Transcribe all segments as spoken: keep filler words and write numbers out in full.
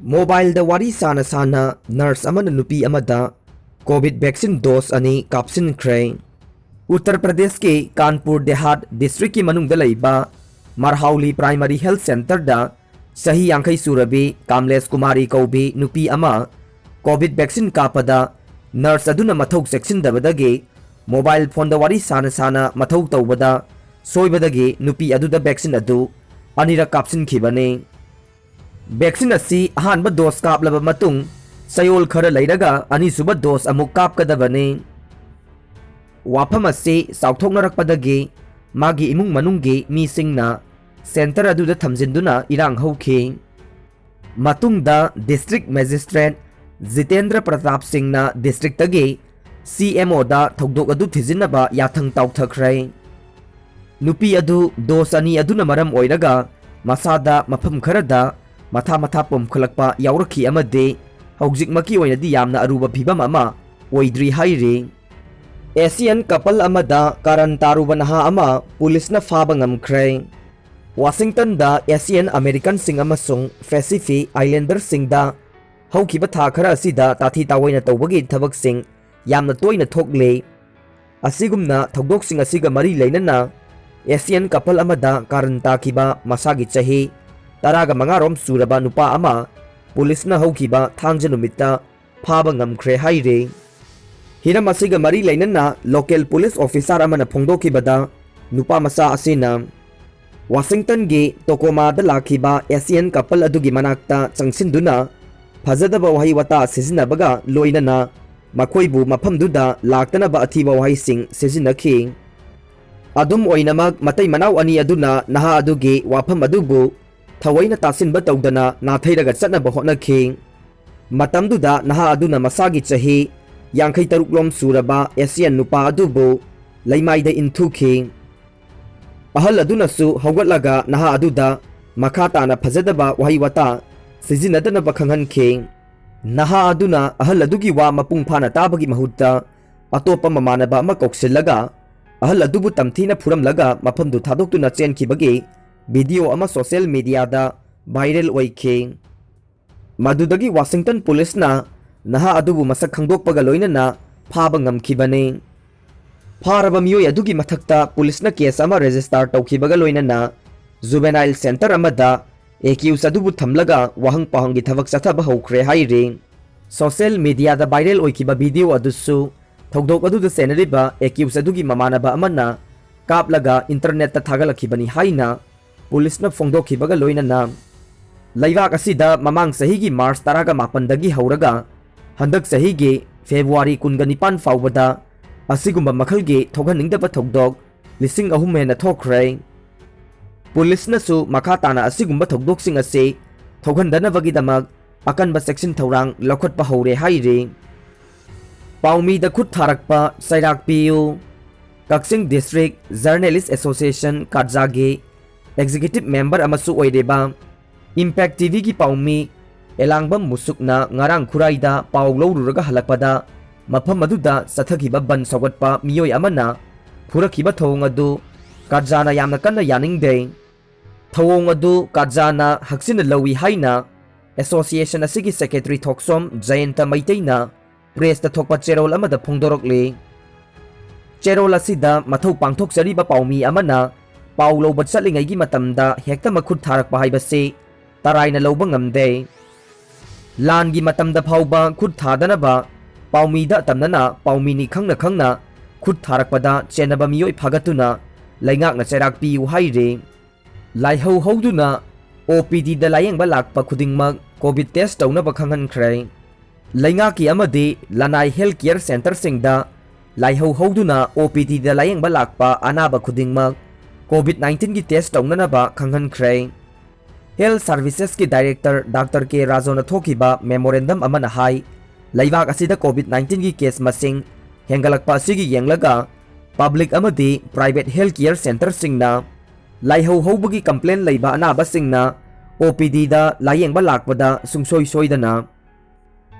ꯃꯣꯕꯥꯏꯜꯗ ꯋꯥꯔꯤ ꯁꯥꯅ ꯁꯥꯅ ꯅꯔꯁ ꯑꯃꯅ ꯅꯨꯄꯤ ꯑꯃꯗ ꯀꯣꯚꯤꯗ ꯚꯦꯛꯁꯤꯟ ꯗꯣꯁ ꯑꯅꯤ ꯀꯥꯞꯁꯤꯟꯈ꯭ꯔꯦ꯫ ꯎꯠꯇꯔ ꯄ꯭ꯔꯗꯦꯁꯀꯤ ꯀꯥꯟꯄꯨꯔ ꯗꯦꯍꯥꯠ ꯗꯤꯁꯇ꯭ꯔꯤꯛꯀꯤ ꯃꯅꯨꯡꯗ ꯂꯩꯕ ꯃꯔꯍꯥꯎꯂꯤ ꯄ꯭ꯔꯥꯏꯃꯥꯔꯤ ꯍꯦꯜꯊ ꯁꯦꯟꯇꯔꯗ ꯆꯍꯤ ꯌꯥꯡꯈꯩ ꯁꯨꯔꯕꯤ ꯀꯥꯝꯂꯦꯁ ꯀꯨꯃꯥꯔꯤ ꯀꯧꯕꯤ ꯅꯨꯄꯤ ꯑꯃ ꯀꯣꯚꯤꯗ ꯚꯦꯛꯁꯤꯟ ꯀꯥꯞꯄꯗ ꯅꯔꯁ ꯑꯗꯨꯅ ꯃꯊꯧ ꯆꯦꯛꯁꯤꯟꯗꯕꯗꯒꯤ ꯃꯣꯕꯥꯏꯜ ꯐꯣꯟꯗ ꯋꯥꯔꯤ ꯁꯥꯅ ꯁꯥꯅ ꯃꯊꯧ ꯇꯧꯕꯗ ꯁꯣꯏꯕꯗꯒꯤ ꯅꯨꯄꯤ ꯑꯗꯨꯗ ꯚꯦꯛꯁꯤꯟ ꯑꯗꯨ ꯑꯅꯤꯔꯛ ꯀꯥꯞꯁꯤꯟꯈꯤꯕꯅꯤ꯫ ꯚꯦꯛꯁꯤꯟ ꯑꯁꯤ ꯑꯍꯥꯟꯕ ꯗꯣꯁ ꯀꯥꯞꯂꯕ ꯃꯇꯨꯡ ꯆꯌꯣꯜ ꯈꯔ ꯂꯩꯔꯒ ꯑꯅꯤꯁꯨꯕ ꯗꯣꯁ ꯑꯃꯨꯛ ꯀꯥꯞꯀꯗꯕꯅꯤ꯫ ꯋꯥꯐꯝ ꯑꯁꯤ ꯆꯥꯎꯊꯣꯛꯅꯔꯛꯄꯗꯒꯤ ꯃꯥꯒꯤ ꯏꯃꯨꯡ ꯃꯅꯨꯡꯒꯤ ꯃꯤꯁꯤꯡꯅ ꯁꯦꯟꯇꯔ ꯑꯗꯨꯗ ꯊꯝꯖꯤꯟꯗꯨꯅ ꯏꯔꯥꯡ ꯍꯧꯈꯤ꯫ ꯃꯇꯨꯡꯗ ꯗꯤꯁꯇ꯭ꯔꯤꯛ ꯃꯦꯖꯤꯁꯇ꯭ꯔꯦꯠ ꯖꯤꯇꯦꯟꯗ꯭ꯔ ꯄ꯭ꯔꯇꯥꯞ ꯁꯤꯡꯅ ꯗꯤꯁꯇ꯭ꯔꯤꯛꯇꯒꯤ ꯁꯤ ꯑꯦꯝ ꯑꯣꯗ ꯊꯧꯗꯣꯛ ꯑꯗꯨ ꯊꯤꯖꯤꯟꯅꯕ ꯌꯥꯊꯪ ꯇꯥꯎꯊꯈ꯭ꯔꯦ꯫ ꯅꯨꯄꯤ ꯑꯗꯨ ꯗꯣꯁ ꯑꯅꯤ ꯑꯗꯨꯅ ꯃꯔꯝ ꯑꯣꯏꯔꯒ ꯃꯁꯥꯗ ꯃꯐꯝ ꯈꯔꯗ ꯃꯊꯥ ꯃꯊꯥ ꯄꯣꯝꯈꯠꯂꯛꯄ ꯌꯥꯎꯔꯛꯈꯤ ꯑꯃꯗꯤ ꯍꯧꯖꯤꯛꯃꯛꯀꯤ ꯑꯣꯏꯅꯗꯤ ꯌꯥꯝꯅ ꯑꯔꯨꯕ ꯐꯤꯕꯝ ꯑꯃ ꯑꯣꯏꯗ꯭ꯔꯤ ꯍꯥꯏꯔꯤ꯫ ꯑꯦꯁꯤꯌꯥꯟ ꯀꯄꯜ ꯑꯃꯗ ꯀꯥꯔꯟ ꯇꯥꯔꯨꯕ ꯅꯍꯥ ꯑꯃ ꯄꯨꯂꯤꯁꯅ ꯐꯥꯕ ꯉꯝꯈ꯭ꯔꯦ꯫ ꯋꯥꯁꯤꯡꯇꯟꯗ ꯑꯦꯁꯤꯌꯥꯟ ꯑꯃꯦꯔꯤꯀꯟꯁꯤꯡ ꯑꯃꯁꯨꯡ ꯄꯦꯁꯤꯐꯤꯛ ꯑꯥꯏꯂꯦꯟꯗꯔꯁꯤꯡꯗ ꯍꯧꯈꯤꯕ ꯊꯥ ꯈꯔ ꯑꯁꯤꯗ ꯇꯥꯊꯤ ꯇꯥꯑꯣꯏꯅ ꯇꯧꯕꯒꯤ ꯊꯕꯛꯁꯤꯡ ꯌꯥꯝꯅ ꯇꯣꯏꯅ ꯊꯣꯛꯂꯤ꯫ ꯑꯁꯤꯒꯨꯝꯅ ꯊꯧꯗꯣꯛꯁꯤꯡ ꯑꯁꯤꯒ ꯃꯔꯤ ꯂꯩꯅꯅ ꯑꯦꯁꯤꯌꯥꯟ ꯀꯄꯜ ꯑꯃꯗ ꯀꯥꯔꯟ ꯇꯥꯈꯤꯕ ꯃꯁꯥꯒꯤ ꯆꯍꯤ ꯇꯔꯥꯒ ꯃꯉꯥ ꯔꯣꯝ ꯁꯨꯔꯕ ꯅꯨꯄꯥ ꯑꯃ ꯄꯨꯂꯤꯁꯅ ꯍꯧꯈꯤꯕ ꯊꯥꯡꯖ ꯅꯨꯃꯤꯠꯇ ꯐꯥꯕ ꯉꯝꯈ꯭ꯔꯦ ꯍꯥꯏꯔꯤ꯫ ꯍꯤꯔꯝ ꯑꯁꯤꯒ ꯃꯔꯤ ꯂꯩꯅꯅ ꯂꯣꯀꯦꯜ ꯄꯨꯂꯤꯁ ꯑꯣꯐꯤꯁꯥꯔ ꯑꯃꯅ ꯐꯣꯡꯗꯣꯛꯈꯤꯕꯗ ꯅꯨꯄꯥ ꯃꯆꯥ ꯑꯁꯤꯅ ꯋꯥꯁꯤꯡꯇꯟꯒꯤ ꯇꯣꯀꯣꯃꯥꯗ ꯂꯥꯛꯈꯤꯕ ꯑꯦꯁꯤꯌꯥꯟ ꯀꯄꯜ ꯑꯗꯨꯒꯤ ꯃꯅꯥꯛꯇ ꯆꯪꯁꯤꯟꯗꯨꯅ ꯐꯖꯗꯕ ꯋꯥꯍꯩ ꯋꯥꯇꯥ ꯁꯤꯖꯤꯟꯅꯕꯒ ꯂꯣꯏꯅꯅ ꯃꯈꯣꯏꯕꯨ ꯃꯐꯝꯗꯨꯗ ꯂꯥꯛꯇꯅꯕ ꯑꯊꯤꯕ ꯋꯥꯍꯩꯁꯤꯡ ꯁꯤꯖꯤꯟꯅꯈꯤ꯫ ꯑꯗꯨꯝ ꯑꯣꯏꯅꯃꯛ, ꯃꯇꯩ ꯃꯅꯥꯎ ꯑꯅꯤ ꯑꯗꯨꯅ ꯅꯍꯥ ꯑꯗꯨꯒꯤ ꯋꯥꯐꯝ ꯑꯗꯨꯕꯨ ꯊꯑꯣꯏꯅ ꯇꯥꯁꯤꯟꯕ ꯇꯧꯗꯅ ꯅꯥꯊꯩꯔꯒ ꯆꯠꯅꯕ ꯍꯣꯠꯅꯈꯤ꯫ ꯃꯇꯝꯗꯨꯗ ꯅꯍꯥ ꯑꯗꯨꯅ ꯃꯁꯥꯒꯤ ꯆꯍꯤ ꯌꯥꯡꯈꯩ ꯇꯔꯨꯛ ꯂꯣꯝ ꯁꯨꯔꯕ ꯑꯦꯁꯤꯌꯥꯟ ꯅꯨꯄꯥ ꯑꯗꯨꯕꯨ ꯂꯩꯃꯥꯏꯗ ꯏꯟꯊꯨꯈꯤ꯫ ꯑꯍꯜ ꯑꯗꯨꯅꯁꯨ ꯍꯧꯒꯠꯂꯒ ꯅꯍꯥ ꯑꯗꯨꯗ ꯃꯈꯥ ꯇꯥꯅ ꯐꯖꯗꯕ ꯋꯥꯍꯩ ꯋꯥꯇꯥ ꯁꯤꯖꯤꯟꯅꯗꯅꯕ ꯈꯪꯍꯟꯈꯤ꯫ ꯅꯍꯥ ꯑꯗꯨꯅ ꯑꯍꯜ ꯑꯗꯨꯒꯤ ꯋꯥ ꯃꯄꯨꯡ ꯐꯥꯅ ꯇꯥꯕꯒꯤ ꯃꯍꯨꯠꯇ ꯑꯇꯣꯞꯄ ꯃꯃꯥꯟꯅꯕ ꯑꯃ ꯀꯧꯁꯤꯜꯂꯒ ꯑꯍꯜ ꯑꯗꯨꯕꯨ ꯇꯝꯊꯤꯅ ꯐꯨꯔꯝꯂꯒ ꯃꯐꯝꯗꯨ ꯊꯥꯗꯣꯛꯇꯨꯅ ꯆꯦꯟꯈꯤꯕꯒꯤ ꯚꯤꯗꯤꯑꯣ ꯑꯃ ꯁꯣꯁꯤꯌꯦꯜ ꯃꯤꯗꯤꯌꯥꯗ ꯚꯥꯏꯔꯦꯜ ꯑꯣꯏꯈꯤ꯫ ꯃꯗꯨꯗꯒꯤ ꯋꯥꯁꯤꯡꯇꯟ ꯄꯨꯂꯤꯁꯅ ꯅꯍꯥ ꯑꯗꯨꯕꯨ ꯃꯁꯛ ꯈꯪꯗꯣꯛꯄꯒ ꯂꯣꯏꯅꯅ ꯐꯥꯕ ꯉꯝꯈꯤꯕꯅꯤ꯫ ꯐꯥꯔꯕ ꯃꯤꯑꯣꯏ ꯑꯗꯨꯒꯤ ꯃꯊꯛꯇ ꯄꯨꯂꯤꯁꯅ ꯀꯦꯁ ꯑꯃ ꯔꯦꯖꯤꯁꯇꯥꯔ ꯇꯧꯈꯤꯕꯒ ꯂꯣꯏꯅꯅ ꯖꯨꯕꯦꯅꯥꯏꯜ ꯁꯦꯟꯇꯔ ꯑꯃꯗ ꯑꯦꯀ꯭ꯌꯨꯁ ꯑꯗꯨꯕꯨ ꯊꯝꯂꯒ ꯋꯥꯍꯪ ꯄꯥꯎꯍꯪꯒꯤ ꯊꯕꯛ ꯆꯠꯊꯕ ꯍꯧꯈ꯭ꯔꯦ ꯍꯥꯏꯔꯤ꯫ ꯁꯣꯁꯤꯌꯦꯜ ꯃꯤꯗꯤꯌꯥꯗ ꯚꯥꯏꯔꯦꯜ ꯑꯣꯏꯈꯤꯕ ꯚꯤꯗꯤꯑꯣ ꯑꯗꯨꯁꯨ ꯊꯧꯗꯣꯛ ꯑꯗꯨꯗ ꯆꯦꯟꯅꯔꯤꯕ ꯑꯦꯀ꯭ꯌꯨꯁ ꯑꯗꯨꯒꯤ ꯃꯃꯥꯟꯅꯕ ꯑꯃꯅ ꯀꯥꯞꯂꯒ ꯏꯟꯇꯔꯅꯦꯠꯇ ꯊꯥꯒꯠꯂꯛꯈꯤꯕꯅꯤ ꯍꯥꯏꯅ ꯄꯨꯂꯤꯁꯅ ꯐꯣꯡꯗꯣꯛꯈꯤꯕꯒ ꯂꯣꯏꯅꯅ ꯂꯩꯕꯥꯛ ꯑꯁꯤꯗ ꯃꯃꯥꯡ ꯆꯍꯤꯒꯤ ꯃꯥꯔꯆ ꯇꯔꯥꯒ ꯃꯥꯄꯟꯗꯒꯤ ꯍꯧꯔꯒ ꯍꯟꯗꯛ ꯆꯍꯤꯒꯤ ꯐꯦꯕ꯭ꯔꯨꯋꯥꯔꯤ ꯀꯨꯟꯒ ꯅꯤꯄꯥꯟ ꯐꯥꯎꯕꯗ ꯑꯁꯤꯒꯨꯝꯕ ꯃꯈꯜꯒꯤ ꯊꯣꯛꯍꯟꯅꯤꯡꯗꯕ ꯊꯧꯗꯣꯛ ꯂꯤꯁꯤꯡ ꯑꯍꯨꯝ ꯍꯦꯟꯅ ꯊꯣꯛꯈ꯭ꯔꯦ꯫ ꯄꯨꯂꯤꯁꯅꯁꯨ ꯃꯈꯥ ꯇꯥꯅ ꯑꯁꯤꯒꯨꯝꯕ ꯊꯧꯗꯣꯛꯁꯤꯡ ꯑꯁꯤ ꯊꯣꯛꯍꯟꯗꯅꯕꯒꯤꯗꯃꯛ ꯑꯀꯟꯕ ꯆꯦꯛꯁꯤꯟ ꯊꯧꯔꯥꯡ ꯂꯧꯈꯠꯄ ꯍꯧꯔꯦ ꯍꯥꯏꯔꯤ꯫ ꯄꯥꯎꯃꯤꯗ ꯈꯨꯠ ꯊꯥꯔꯛꯄ ꯆꯩꯔꯥꯛ ꯄꯤꯌꯨ꯫ ꯀꯛꯆꯤꯡ ꯗꯤꯁꯇ꯭ꯔꯤꯛ ꯖꯔꯅꯦꯂꯤꯁ ꯑꯦꯁꯣꯁꯤꯌꯦꯁꯟ ꯀꯥꯠꯖꯥꯒꯤ ꯑꯦꯛꯖꯤꯀ꯭ꯌꯨꯇꯤꯚ ꯃꯦꯝꯕꯔ ꯑꯃꯁꯨ ꯑꯣꯏꯔꯤꯕ ꯏꯝꯄꯦꯛ ꯇꯤꯚꯤꯒꯤ ꯄꯥꯎꯃꯤ ꯑꯦꯂꯥꯡꯕꯝ ꯃꯨꯁꯨꯛꯅ ꯉꯔꯥꯡ ꯈꯨꯔꯥꯏꯗ ꯄꯥꯎ ꯂꯧꯔꯨꯔꯒ ꯍꯜꯂꯛꯄꯗ ꯃꯐꯝ ꯑꯗꯨꯗ ꯆꯠꯊꯈꯤꯕ ꯕꯟ ꯁꯧꯒꯠꯄ ꯃꯤꯑꯣꯏ ꯑꯃꯅ ꯐꯨꯔꯛꯈꯤꯕ ꯊꯧꯑꯣꯡ ꯑꯗꯨ ꯀꯥꯠꯖꯥꯅ ꯌꯥꯝꯅ ꯀꯟꯅ ꯌꯥꯅꯤꯡꯗꯦ꯫ ꯊꯧꯑꯣꯡ ꯑꯗꯨ ꯀꯥꯠꯖꯥꯅ ꯍꯛꯆꯤꯟꯅ ꯂꯧꯏ ꯍꯥꯏꯅ ꯑꯦꯁꯣꯁꯤꯌꯦꯁꯟ ꯑꯁꯤꯒꯤ ꯁꯦꯀ꯭ꯔꯦꯇꯔꯤ ꯊꯣꯛꯆꯣꯝ ꯖꯌꯟꯇ ꯃꯩꯇꯩꯅ ꯄ꯭ꯔꯦꯁꯇ ꯊꯣꯛꯄ ꯆꯦꯔꯣꯜ ꯑꯃꯗ ꯐꯣꯡꯗꯣꯔꯛꯂꯤ꯫ ꯆꯦꯔꯣꯜ ꯑꯁꯤꯗ ꯃꯊꯧ ꯄꯥꯡꯊꯣꯛꯆꯔꯤꯕ ꯄꯥꯎꯃꯤ ꯑꯃꯅ ꯄꯥꯎ ꯂꯧꯕ ꯆꯠꯂꯤꯉꯩꯒꯤ ꯃꯇꯝꯗ ꯍꯦꯛꯇ ꯃꯈꯨꯠ ꯊꯥꯔꯛꯄ ꯍꯥꯏꯕꯁꯤ ꯇꯔꯥꯏꯅ ꯂꯧꯕ ꯉꯝꯗꯦ꯫ ꯂꯥꯟꯒꯤ ꯃꯇꯝꯗ ꯐꯥꯎꯕ ꯈꯨꯠ ꯊꯥꯗꯅꯕ ꯄꯥꯎꯃꯤꯗ ꯑꯇꯝꯅꯅ ꯄꯥꯎꯃꯤꯅꯤ ꯈꯪꯅ ꯈꯪꯅ ꯈꯨꯠ ꯊꯥꯔꯛꯄꯗ ꯆꯦꯟꯅꯕ ꯃꯤꯑꯣꯏ ꯐꯥꯒꯠꯇꯨꯅ ꯂꯩꯉꯥꯛꯅ ꯆꯩꯔꯥꯛ ꯄꯤꯌꯨ ꯍꯥꯏꯔꯤ꯫ ꯂꯥꯏꯍꯧ ꯍꯧꯗꯨꯅ ꯑꯣ ꯄꯤ ꯗꯤꯗ ꯂꯥꯌꯦꯡꯕ ꯂꯥꯛꯄ ꯈꯨꯗꯤꯡꯃꯛ ꯀꯣꯚꯤꯗ ꯇꯦꯁ ꯇꯧꯅꯕ ꯈꯪꯍꯟꯈ꯭ꯔꯦ꯫ ꯂꯩꯉꯥꯛꯀꯤ ꯑꯃꯗꯤ ꯂꯅꯥꯏ ꯍꯦꯜꯊ ꯀꯦꯌꯔ ꯁꯦꯟꯇꯔꯁꯤꯡꯗ ꯂꯥꯏꯍꯧ ꯍꯧꯗꯨꯅ ꯑꯣ ꯄꯤ ꯗꯤꯗ ꯂꯥꯌꯦꯡꯕ ꯂꯥꯛꯄ ꯑꯅꯥꯕ ꯈꯨꯗꯤꯡꯃꯛ ꯀꯣꯚꯤꯗ ꯅꯥꯏꯟꯇꯤꯟꯒꯤ ꯇꯦꯁ ꯇꯧꯅꯅꯕ ꯈꯪꯍꯟꯈ꯭ꯔꯦ꯫ ꯍꯦꯜꯊ ꯁꯔꯚꯤꯁꯦꯁꯀꯤ ꯗꯥꯏꯔꯦꯛꯇꯔ ꯗꯥꯛꯇꯔ ꯀꯦ ꯔꯥꯖꯣꯅ ꯊꯣꯛꯈꯤꯕ ꯃꯦꯃꯣꯔꯦꯟꯗꯝ ꯑꯃꯅ ꯍꯥꯏ, ꯂꯩꯕꯥꯛ ꯑꯁꯤꯗ ꯀꯣꯚꯤꯗ ꯅꯥꯏꯟꯇꯤꯟꯒꯤ ꯀꯦꯁ ꯃꯁꯤꯡ ꯍꯦꯟꯒꯠꯂꯛꯄ ꯑꯁꯤꯒꯤ ꯌꯦꯡꯂꯒ ꯄꯕ꯭ꯂꯤꯛ ꯑꯃꯗꯤ ꯄ꯭ꯔꯥꯏꯚꯦꯠ ꯍꯦꯜꯊ ꯀꯦꯌꯔ ꯁꯦꯟꯇꯔꯁꯤꯡꯅ ꯂꯥꯏꯍꯧ ꯍꯧꯕꯒꯤ ꯀꯝꯄ꯭ꯂꯦꯟ ꯂꯩꯕ ꯑꯅꯥꯕꯁꯤꯡꯅ ꯑꯣ ꯄꯤ ꯗꯤꯗ ꯂꯥꯌꯦꯡꯕ ꯂꯥꯛꯄꯗ ꯁꯨꯡꯁꯣꯏ ꯁꯣꯏꯗꯅ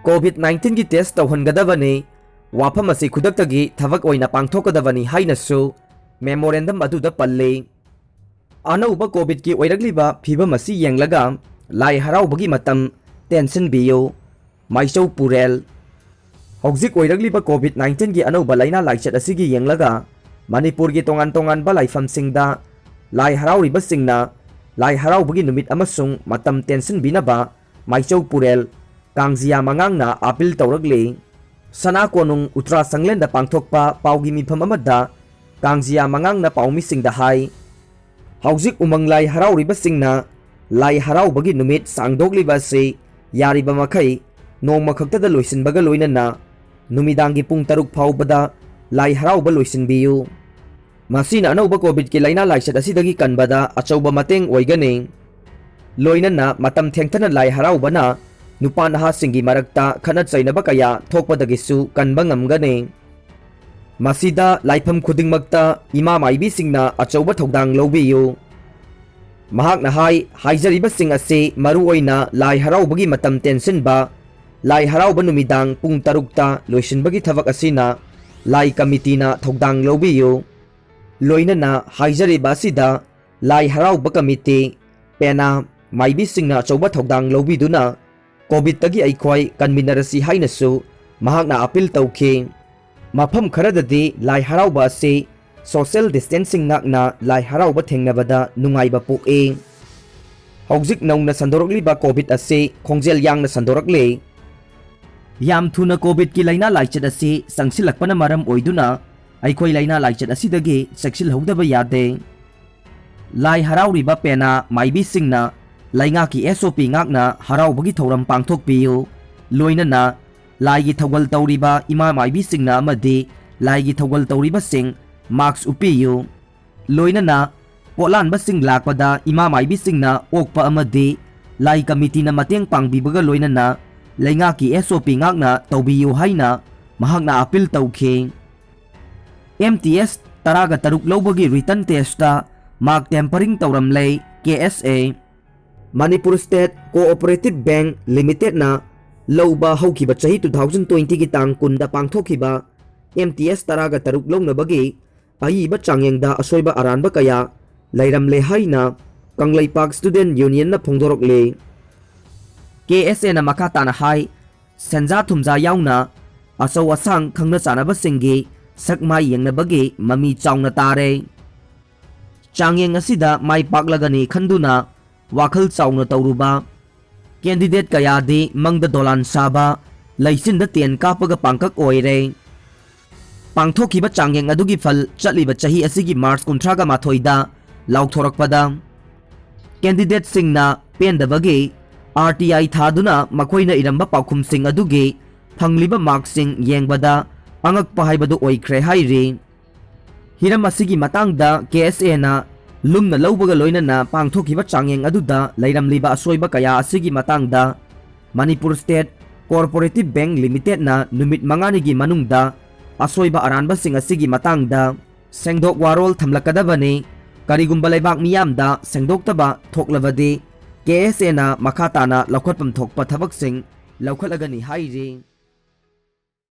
ꯀꯣꯚꯤꯗ ꯅꯥꯏꯟꯇꯤꯟꯒꯤ ꯇꯦꯁ ꯇꯧꯍꯟꯒꯗꯕꯅꯤ꯫ ꯋꯥꯐꯝ ꯑꯁꯤ ꯈꯨꯗꯛꯇꯒꯤ ꯊꯕꯛ ꯑꯣꯏꯅ ꯄꯥꯡꯊꯣꯛꯀꯗꯕꯅꯤ ꯍꯥꯏꯅꯁꯨ ꯃꯦꯃꯣꯔꯦꯟꯗꯝ ꯑꯗꯨꯗ ꯄꯜꯂꯤ꯫ ꯑꯅꯧꯕ ꯀꯣꯚꯤꯗꯀꯤ ꯑꯣꯏꯔꯛꯂꯤꯕ ꯐꯤꯚꯝ ꯑꯁꯤ ꯌꯦꯡꯂꯒ ꯂꯥꯏ ꯍꯔꯥꯎꯕꯒꯤ ꯃꯇꯝ ꯇꯦꯟꯁꯤꯟꯕꯤꯌꯨ꯫ ꯃꯥꯏꯆꯧ ꯄꯨꯔꯦꯜ꯫ ꯍꯧꯖꯤꯛ ꯑꯣꯏꯔꯛꯂꯤꯕ COVID nineteen-ꯒꯤ ꯑꯅꯧꯕ ꯂꯥꯏꯅꯥ ꯂꯥꯏꯆꯠ ꯑꯁꯤꯒꯤ ꯌꯦꯡꯂꯒ ꯃꯅꯤꯄꯨꯔꯒꯤ ꯇꯣꯉꯥꯟ ꯇꯣꯉꯥꯟꯕ ꯂꯥꯏꯐꯝꯁꯤꯡꯗ ꯂꯥꯏ ꯍꯔꯥꯎꯔꯤꯕꯁꯤꯡꯅ ꯂꯥꯏ ꯍꯔꯥꯎꯕꯒꯤ ꯅꯨꯃꯤꯠ ꯑꯃꯁꯨꯡ ꯃꯇꯝ ꯇꯦꯟꯁꯤꯟꯕꯤꯅꯕ ꯃꯥꯏꯆꯧ ꯄꯨꯔꯦꯜ ꯀꯥꯡꯖꯤꯌꯥ ꯃꯉꯥꯡꯅ ꯑꯥꯄꯤꯜ ꯇꯧꯔꯛꯂꯤ꯫ ꯁꯅꯥ ꯀꯣꯅꯨꯡ ꯎꯇ꯭ꯔꯥ ꯁꯪꯂꯦꯟꯗ ꯄꯥꯡꯊꯣꯛꯄ ꯄꯥꯎꯒꯤ ꯃꯤꯐꯝ ꯑꯃꯗ ꯀꯥꯡꯖꯤꯌꯥ ꯃꯉꯥꯡꯅ ꯄꯥꯎꯃꯤꯁꯤꯡꯗ ꯍꯥꯏ, ꯍꯧꯖꯤꯛ ꯎꯃꯪ ꯂꯥꯏ ꯍꯔꯥꯎꯔꯤꯕꯁꯤꯡꯅ ꯂꯥꯏ ꯍꯔꯥꯎꯕꯒꯤ ꯅꯨꯃꯤꯠ ꯁꯥꯡꯗꯣꯛꯂꯤꯕ ꯑꯁꯤ ꯌꯥꯔꯤꯕ ꯃꯈꯩ ꯅꯣꯡꯃ ꯈꯛꯇꯗ ꯂꯣꯏꯁꯤꯟꯕꯒ ꯂꯣꯏꯅꯅ ꯅꯨꯃꯤꯗꯥꯡꯒꯤ ꯄꯨꯡ ꯇꯔꯨꯛ ꯐꯥꯎꯕꯗ ꯂꯥꯏ ꯍꯔꯥꯎꯕ ꯂꯣꯏꯁꯤꯟꯕꯤꯌꯨ꯫ ꯃꯁꯤꯅ ꯑꯅꯧꯕ COVID-ꯀꯤ ꯂꯥꯏꯅꯥ ꯂꯥꯏꯆꯠ ꯑꯁꯤꯗꯒꯤ ꯀꯟꯕꯗ ꯑꯆꯧꯕ ꯃꯇꯦꯡ ꯑꯣꯏꯒꯅꯤ꯫ ꯂꯣꯏꯅꯅ ꯃꯇꯝ ꯊꯦꯡꯊꯅ ꯂꯥꯏ ꯍꯔꯥꯎꯕꯅ ꯅꯨꯄꯥ ꯅꯍꯥꯁꯤꯡꯒꯤ ꯃꯔꯛꯇ ꯈꯠꯅ ꯆꯩꯅꯕ ꯀꯌꯥ ꯊꯣꯛꯄꯗꯒꯤꯁꯨ ꯀꯟꯕ ꯉꯝꯒꯅꯤ꯫ ꯃꯁꯤꯗ ꯂꯥꯏꯐꯝ ꯈꯨꯗꯤꯡꯃꯛꯇ ꯏꯃꯥ ꯃꯥꯏꯕꯤꯁꯤꯡꯅ ꯑꯆꯧꯕ ꯊꯧꯗꯥꯡ ꯂꯧꯕꯤꯌꯨ꯫ ꯃꯍꯥꯛꯅ ꯍꯥꯏ, ꯍꯥꯏꯖꯔꯤꯕꯁꯤꯡ ꯑꯁꯤ ꯃꯔꯨꯑꯣꯏꯅ ꯂꯥꯏ ꯍꯔꯥꯎꯕꯒꯤ ꯃꯇꯝ ꯇꯦꯟꯁꯤꯟꯕ, ꯂꯥꯏ ꯍꯔꯥꯎꯕ ꯅꯨꯃꯤꯗꯥꯡ ꯄꯨꯡ ꯇꯔꯨꯛꯇ ꯂꯣꯏꯁꯤꯟꯕꯒꯤ ꯊꯕꯛ ꯑꯁꯤꯅ ꯂꯥꯏ ꯀꯃꯤꯇꯤꯅ ꯊꯧꯗꯥꯡ ꯂꯧꯕꯤꯌꯨ꯫ ꯂꯣꯏꯅꯅ ꯍꯥꯏꯖꯔꯤꯕ ꯑꯁꯤꯗ ꯂꯥꯏ ꯍꯔꯥꯎꯕ ꯀꯃꯤꯇꯤ, ꯄꯦꯅꯥ, ꯃꯥꯏꯕꯤꯁꯤꯡꯅ ꯑꯆꯧꯕ ꯊꯧꯗꯥꯡ ꯂꯧꯕꯤꯗꯨꯅ COVID-ꯇꯒꯤ ꯑꯩꯈꯣꯏ ꯀꯟꯃꯤꯟꯅꯔꯁꯤ ꯍꯥꯏꯅꯁꯨ ꯃꯍꯥꯛꯅ ꯑꯥꯄꯤꯜ ꯇꯧꯈꯤ꯫ ꯃꯐꯝ ꯈꯔꯗꯗꯤ ꯂꯥꯏ ꯍꯔꯥꯎꯕ ꯑꯁꯤ social distancing ꯉꯥꯛꯅ ꯂꯥꯏ ꯍꯔꯥꯎꯕ ꯊꯦꯡꯅꯕꯗ ꯅꯨꯡꯉꯥꯏꯕ ꯄꯣꯛꯏ꯫ ꯍꯧꯖꯤꯛ ꯅꯧꯅ ꯁꯟꯗꯣꯔꯛꯂꯤꯕ COVID ꯑꯁꯤ ꯈꯣꯡꯖꯦꯜ ꯌꯥꯡꯅ ꯁꯟꯗꯣꯔꯛꯂꯤ꯫ ꯌꯥꯝ ꯊꯨꯅ COVID-ꯀꯤ ꯂꯥꯏꯅꯥ ꯂꯥꯏꯆꯠ ꯑꯁꯤ ꯆꯪꯁꯤꯜꯂꯛꯄꯅ ꯃꯔꯝ ꯑꯣꯏꯗꯨꯅ ꯑꯩꯈꯣꯏ ꯂꯥꯏꯅꯥ ꯂꯥꯏꯆꯠ ꯑꯁꯤꯗꯒꯤ ꯆꯦꯛꯁꯤꯜꯍꯧꯗꯕ ꯌꯥꯗꯦ꯫ ꯂꯥꯏ ꯍꯔꯥꯎꯔꯤꯕ ꯄꯦꯅꯥ ꯃꯥꯏꯕꯤꯁꯤꯡꯅ ꯂꯩꯉꯥꯛꯀꯤ SOP ꯉꯥꯛꯅ ꯍꯔꯥꯎꯕꯒꯤ ꯊꯧꯔꯝ ꯄꯥꯡꯊꯣꯛꯄꯤꯌꯨ꯫ ꯂꯣꯏꯅꯅ ꯂꯥꯏꯒꯤ ꯊꯧꯒꯜ ꯇꯧꯔꯤꯕ ꯏꯃꯥ ꯃꯥꯏꯕꯤꯁꯤꯡꯅ ꯑꯃꯗꯤ ꯂꯥꯏꯒꯤ ꯊꯧꯒꯜ ꯇꯧꯔꯤꯕꯁꯤꯡ mask ꯎꯞꯄꯤꯌꯨ꯫ ꯂꯣꯏꯅꯅ ꯄꯣꯠꯂꯥꯟꯕꯁꯤꯡ ꯂꯥꯛꯄꯗ ꯏꯃꯥ ꯃꯥꯏꯕꯤꯁꯤꯡꯅ ꯑꯣꯛꯄ ꯑꯃꯗꯤ ꯂꯥꯏ ꯀꯃꯤꯇꯤꯅ ꯃꯇꯦꯡ ꯄꯥꯡꯕꯤꯕꯒ ꯂꯣꯏꯅꯅ ꯂꯩꯉꯥꯛꯀꯤ SOP ꯉꯥꯛꯅ ꯇꯧꯕꯤꯌꯨ ꯍꯥꯏꯅ ꯃꯍꯥꯛꯅ ꯑꯥꯄꯤꯜ ꯇꯧꯈꯤ꯫ MTS ꯇꯔꯥꯒ ꯇꯔꯨꯛ ꯂꯧꯕꯒꯤ written test-ꯇ mark tampering ꯇꯧꯔꯝꯂꯦ꯫ KSA꯫ Manipur State Cooperative Bank Limited-ꯅ ꯂꯧꯕ ꯍꯧꯈꯤꯕ ꯆꯍꯤ two thousand twenty-ꯒꯤ ꯇꯥꯡ ꯀꯨꯟꯗ ꯄꯥꯡꯊꯣꯛꯈꯤꯕ MTS ꯇꯔꯥꯒ ꯇꯔꯨꯛ ꯂꯧꯅꯕꯒꯤ ꯑꯏꯕ ꯆꯥꯡꯌꯦꯡꯗ ꯑꯁꯣꯏꯕ ꯑꯔꯥꯟꯕ ꯀꯌꯥ ꯂꯩꯔꯝꯂꯦ ꯍꯥꯏꯅ ꯀꯪꯂꯩꯄꯥꯛ Student Union-ꯅ ꯐꯣꯡꯗꯣꯔꯛꯂꯦ꯫ ꯀꯦ ꯑꯦꯁ ꯑꯦꯅ ꯃꯈꯥ ꯇꯥꯅ ꯍꯥꯏ, ꯁꯦꯟꯖꯥ ꯊꯨꯝꯖꯥ ꯌꯥꯎꯅ ꯑꯆꯧ ꯑꯁꯥꯡ ꯈꯪꯅ ꯆꯥꯟꯅꯕꯁꯤꯡꯒꯤ ꯁꯛ ꯃꯥꯏ ꯌꯦꯡꯅꯕꯒꯤ ꯃꯃꯤ ꯆꯥꯎꯅ ꯇꯥꯔꯦ꯫ ꯆꯥꯡꯌꯦꯡ ꯑꯁꯤꯗ ꯃꯥꯏ ꯄꯥꯛꯂꯒꯅꯤ ꯈꯟꯗꯨꯅ ꯋꯥꯈꯜ ꯆꯥꯎꯅ ꯇꯧꯔꯨꯕ ꯀꯦꯟꯗꯤꯗꯦꯠ ꯀꯌꯥꯗꯤ ꯃꯪꯗ ꯗꯣꯂꯥꯟ ꯁꯥꯕ, ꯂꯩꯆꯤꯟꯗ ꯇꯦꯟ ꯀꯥꯞꯄꯒ ꯄꯥꯡꯀꯛ ꯑꯣꯏꯔꯦ꯫ ꯄꯥꯡꯊꯣꯛꯈꯤꯕ ꯆꯥꯡꯌꯦꯡ ꯑꯗꯨꯒꯤ ꯐꯜ ꯆꯠꯂꯤꯕ ꯆꯍꯤ ꯑꯁꯤꯒꯤ ꯃꯥꯔꯆ ꯀꯨꯟꯊ꯭ꯔꯥꯒ ꯃꯥꯊꯣꯏꯗ ꯂꯥꯎꯊꯣꯔꯛꯄꯗ, ꯀꯦꯟꯗꯤꯗꯦꯠꯁꯤꯡꯅ ꯄꯦꯟꯗꯕꯒꯤ ꯑꯥꯔ ꯇꯤ ꯑꯥꯏ ꯊꯥꯗꯨꯅ ꯃꯈꯣꯏꯅ ꯏꯔꯝꯕ ꯄꯥꯎꯈꯨꯝꯁꯤꯡ ꯑꯗꯨꯒꯤ ꯐꯪꯂꯤꯕ ꯃꯥꯔꯛꯁꯤꯡ ꯌꯦꯡꯕꯗ ꯑꯉꯛꯄ ꯍꯥꯏꯕꯗꯨ ꯑꯣꯏꯈ꯭ꯔꯦ ꯍꯥꯏꯔꯤ꯫ ꯍꯤꯔꯝ ꯑꯁꯤꯒꯤ ꯃꯇꯥꯡꯗ ꯀꯦ ꯑꯦꯁ ꯑꯦꯅ ꯂꯨꯝꯅ ꯂꯧꯕꯒ ꯂꯣꯏꯅꯅ ꯄꯥꯡꯊꯣꯛꯈꯤꯕ ꯆꯥꯡꯌꯦꯡ ꯑꯗꯨꯗ ꯂꯩꯔꯝꯂꯤꯕ ꯑꯁꯣꯏꯕ ꯀꯌꯥ ꯑꯁꯤꯒꯤ ꯃꯇꯥꯡꯗ ꯃꯅꯤꯄꯨꯔ ꯁ꯭ꯇꯦꯠ ꯀꯣꯑꯣꯄꯔꯦꯇꯤꯚ ꯕꯦꯡꯛ ꯂꯤꯃꯤꯇꯦꯗꯅ ꯅꯨꯃꯤꯠ ꯃꯉꯥꯅꯤꯒꯤ ꯃꯅꯨꯡꯗ ꯑꯁꯣꯏꯕ ꯑꯔꯥꯟꯕꯁꯤꯡ ꯑꯁꯤꯒꯤ ꯃꯇꯥꯡꯗ ꯁꯦꯡꯗꯣꯛ ꯋꯥꯔꯣꯜ ꯊꯝꯂꯛꯀꯗꯕꯅꯤ꯫ ꯀꯔꯤꯒꯨꯝꯕ ꯂꯩꯕꯥꯛ ꯃꯤꯌꯥꯝꯗ ꯁꯦꯡꯗꯣꯛꯇꯕ ꯊꯣꯛꯂꯕꯗꯤ ꯀꯦ ꯑꯦꯁ ꯑꯦꯅ ꯃꯈꯥ ꯇꯥꯅ ꯂꯧꯈꯠꯐꯝ ꯊꯣꯛꯄ ꯊꯕꯛꯁꯤꯡ ꯂꯧꯈꯠꯂꯒꯅꯤ ꯍꯥꯏꯔꯤ꯫